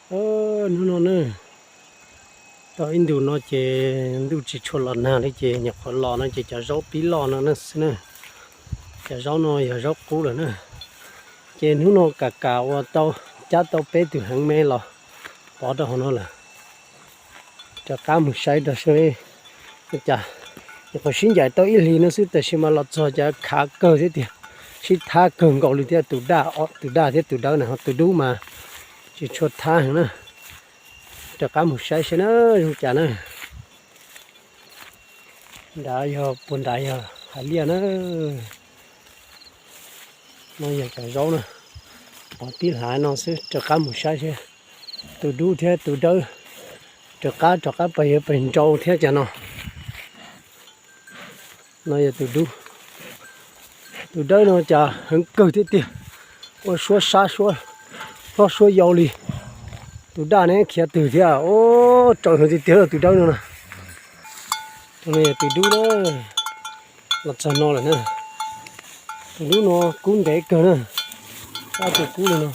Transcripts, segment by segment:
Hnub no na, tau ib ntus no ces ntuj tsis tshua los nag li ces nyuam qhuav los no ces cov zaub pib loj no na xwb na. Cov zaub no yog zaub qub lawm na. Ces hnub no kam kam uas tau cab tau peb tug heev me los pov rau hauv no lawm. Rov qab mus saib rau seb cas. Nyuam qhuav sib ncaim tau ib hlis no xwb tab sis mas los txog cas khav kawg thiab tiag, sib thab kawg nkaus li thiab. Tus daj, tus daj thiab tus dawb na, ho tus dub mas tsis tshua thab heev na. Rov qab mus saib seb na, zoo cas na. Nrad yog puag nrad yog hav liaj na. No yog cov zaub na, pov tib hlav no xwb. Rov qab mus saib seb tus dub thiab tus dawb rov qab, rov qab pes yuav pes nrau thiab cas no. No yog tus dub, tus dawb no cas heev kawg thiab tiag, ua suab sab suab hlob suab yau li. Tus daj ne khiav twg thiab, ua raws heev tiag tiag tus dawb no na. Tus no yog tus dub na, los txog no lawm na. Tus dub no kub ntev kawg na, tab tus kub li no.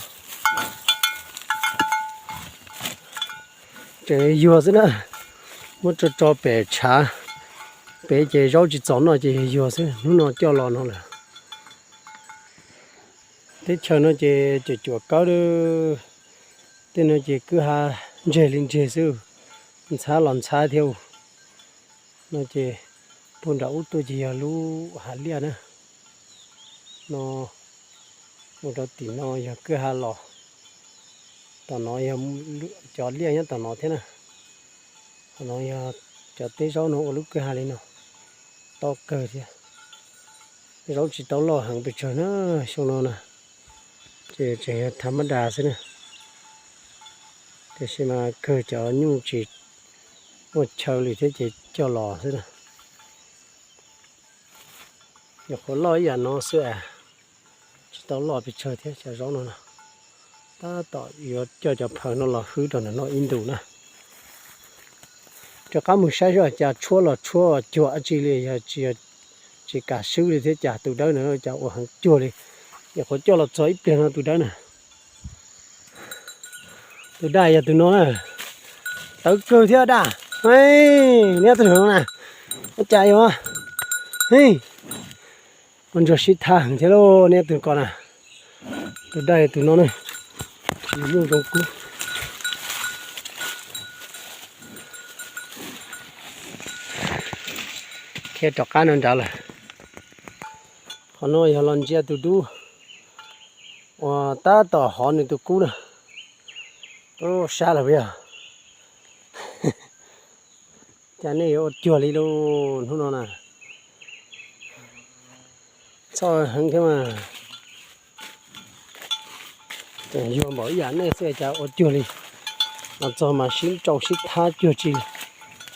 Tseem yuag xwb na, muab tso tso pem tshav, pem ces zaub tsis txaus noj ces yuag yuag xwb. Hnub no coj los no lawm. Teb chaws no ces cuam cuam kawg, tej no ces kwj ha ntseg li ntseg xwb, ntxhab los ntxhab thiab. No ces puag nram ub tuaj ces yog lub hav liaj na. No mus rau tim no yog kwj ha los. Tom no yog cov liaj nyob tom no thiab na. Tom no yog cov teb zaub no ua lub kwj ha li no, tau kawg thiab. Zaub tsis tau loj heev pes tsawg na, xyoo no na, ces tseem yog thav mab das xwb na. Tiam sis mas kawg cov nyuj tsis muaj chaw li thiab ces coj los xwb na. Nyuam qhuav loj ib yam no xwb, tsis tau loj pes tsawg thiab cov zaub no na. Tab tom yuav coj cov phaws no los hwb rau ntawm no ib ntus na. Rov qab mus saib seb cas tshuab los tshuab cuag dab tsi li, yog tsis, tsis kam swb li thiab cas tus dawb no cas ua heev cuag li. Nyuam qhuav coj los txog ib pliag no tus dawb na. Tus daj yog tus no na. Tawv kawg thiab daj. Neb tus no na, ua cas yuav, ua ntsuag sib thab heev thiab lauj, neb tus ko na. Tus daj yog tus no na, tsis muaj zoo kub. Khiav rov qab no nrad lawm. Qhov no yog los ntsia tus dub uas tab tom hov nws tus kub na. Sab lawm puas yog? Cas nej yuav ua cuag li lauj hnub no na? Txhoj heev thiab mas. Tseem yuag npaum ib yam nej xwb cas ua cuag li. Los txog mas sib nrau sib thab cuag tsis,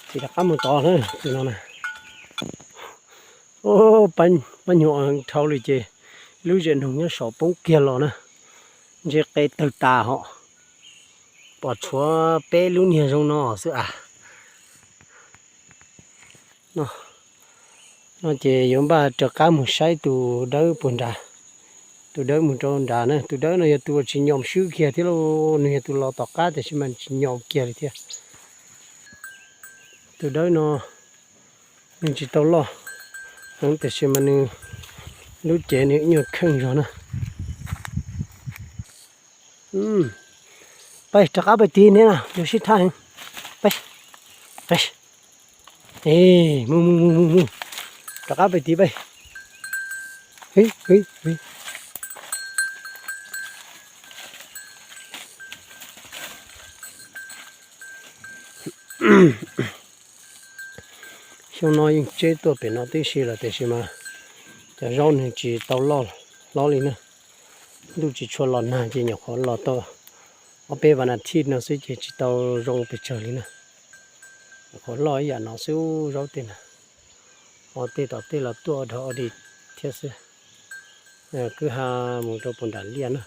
tsis rov qab mus tod na tus no na. Pab nyuag dhau li ces lub zem noog nyob saum poob kiag los na, ntshe qe tawg tas hos. Pom tshuav peb lub niag zoo no xwb as. No ces yuav npaj rov qab mus saib tus dawb puag nrad. Tus dawb mus rau nrad na, tus dawb no yog tus uas tsis nyom swb kiag thiab lauj, nws yog tus los tom qab tiam sis mas tsis nyom kiag li thiab. Tus dawb no nws tsis tau loj heev tiam sis mas nws lub cev nws nyuag kheej zog na. Peb rov qab pem tid ne, yuav sib thab heev. Peb, peb, mus mus mus mus mus, rov qab pem tid peb. Xyoo no yeej tseb tuaj pem no tib si lawm tiam sis mas cov zaub nws tsis tau loj hlob li na. Ntuj tsis tshua los nag ces nyuam qhuav los tau ob peb vas nas thij no xwb ces tsis tau zoo pes tsawg li na. Nyuam qhuav loj ib yam no xwb zaub tej na. Ho tej tom tej los tuaj dhau ua di thiab xwb. Kwj ha mus rau puag nram liaj na.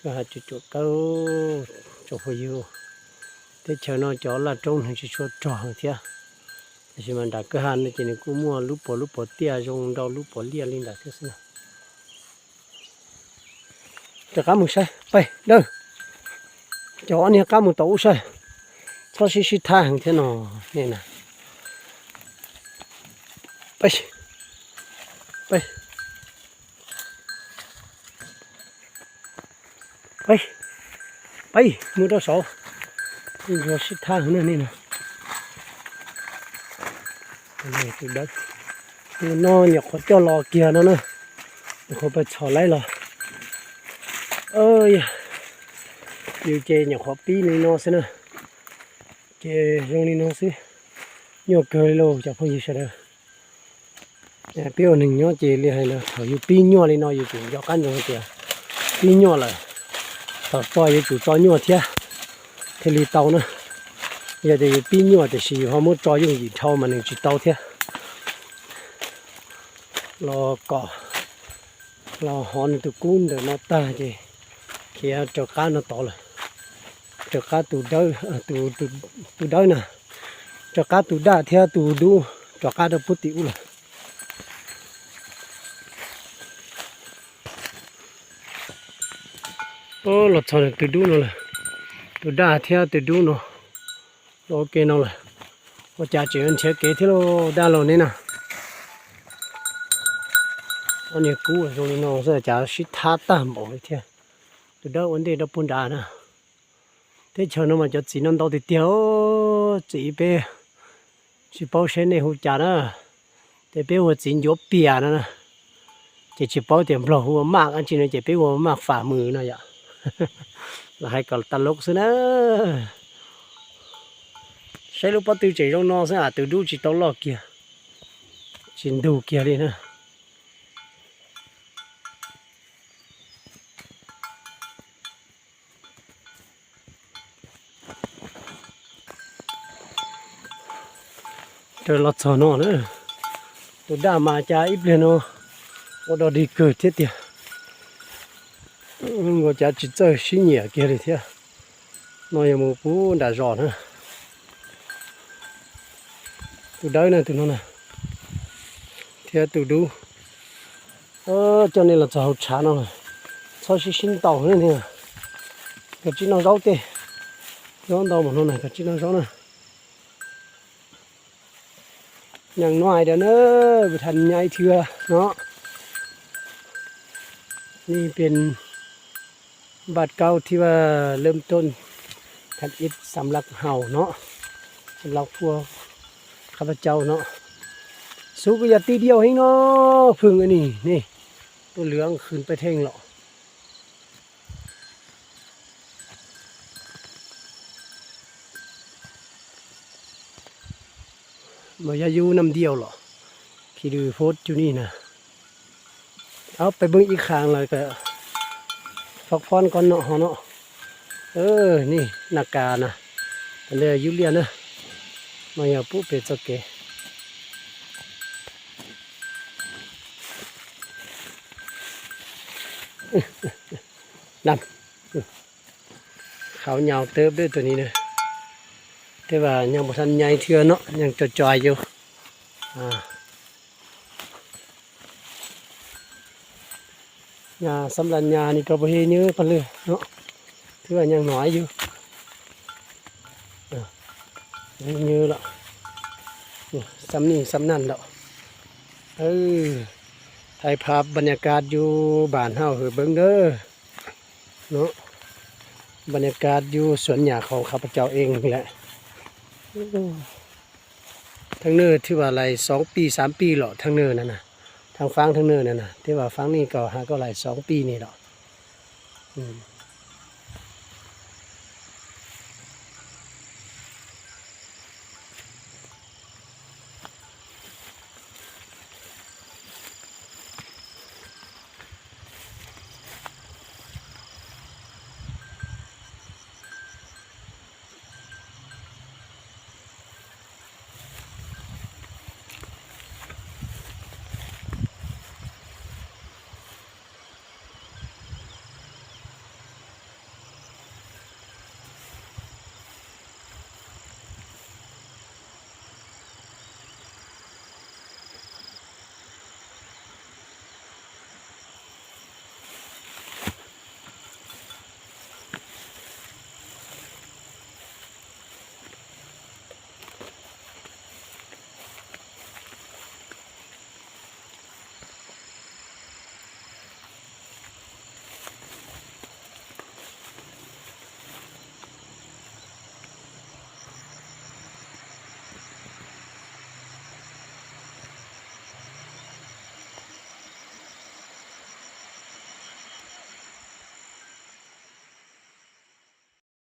Kwj ha cuam cuam kawg tsoom phooj ywg. Teb chaws no cov laj roob nws tsis tshua rog heev thiab, tiam sis mas nram kwj ha no ces nws kuj muaj lub puas lub puas tiaj zoo nrau lub puas liaj li ntawd thiab xwb na. Rov qab mus saib peb dawb. Cov ob niag qab mus tom ub saib, txhob sib sib thab heev thiab no. Nej na, peb, peb, peb, peb mus rau saud, yuav sib thab heev na nej na. Tus dawb no nyuam qhuav coj los kiag no na, nyuam qhuav pes txhom laib los. Yus ces nyuam qhuav pib li no xwb na, ces zoo li no xwb. Nyuaj kawg li lauj cov phooj ywg sawv daws. Peb ua neeg nyob ces li hais los thaum yus pib nyuaj li no yus tseem nco qab ntsoov hais tias pib nyuaj lawm, thaum tso yuav tsum tso nyuaj thiab thiaj li tau na. Yog tias yus pib nyuaj tiam sis yus ho muab tso yooj yim dhau mas nws tsis tau thiab. Los kom, los hov nws tus kub ntawm no tag ces khiav raws qab no tod lawm. Raws qab tus dawb, tus dawb na, raws qab tus daj thiab tus dub rov qab rau puag tim ub lawm. Los txog tus dub no lawm, tus daj thiab tus dub no los ua ke no lawm. Ua cas tseem nrhiav kev thiab lauj dab laug neb na. Ob niag kub zoo li no xwb cas sib thab tag npaum li thiab. Tus dawb ua ntej rau puag nrad na. Teb chaws no mas cov txiv no ntau tiag tiag, txiv peb tsis paub seb nej hu cas na. Ces peb hu ua txiv ncuav pias no na. Ces tsis paub tias nplog hu ua maj dab tsi no ces peb hu ua maj fam mws no yom. Los hais kom tas lub xwb na. Saib lub pob tw tseem zoo no xwb as, tus dub tsis tau loj kiag, tsis ntug kiag li na. Raws los txog no na, tus daj mas cas ib pliag no ua dog dig kawg thiab tiag. Ua cas tsis txawj sib nyiam kiag li thiab. No yog mus puag nram zos na. Tus dawb na tus no na, thiab tus dub. Coj nej los txog hauv tshav no, txhob sib sib ntaus na. Koj tsis noj zaub tej, zaub ntau mas no na, koj tsis noj zaub na. Nyeem no hais tias na, bua tha nyai thiab no. Ni pes npaj kaub thiab lab tooj than ib xam laj haus no, xam laj phuaj khab pab cau no. Xub kuj yog tij diau heev no, phwj ni ne, tuaj lwm khwv peb theej los. Mas yog yub nam diau los, khi dw phod cu ni na. Ob peb peb ib khang lawm, fob phob koj no ho no. Ni na kas na, yub liaj na, mas yog pub pem txoj kev. Qhov nyau teb dej tus ni na, tej vas nyeej npau sab nyai thiab no, nyeej co co yus. Nyas xab las nyas ni koj puas hi nywb paj lwg no, twb nyeej hnov yus. Nywb los, xab nij xab naj los. Thaij phab npas nyas kas yus npam hauj hwm peeb dawb no, npas nyas kas yus xuav nyas qhov khab pab cau ees lawm. Theej nwj twb vas lais xoov pij xav pij los theej nwj na, theej faab theej nwj na, twb vas faab nij koj has koj lais xoov pij ni los.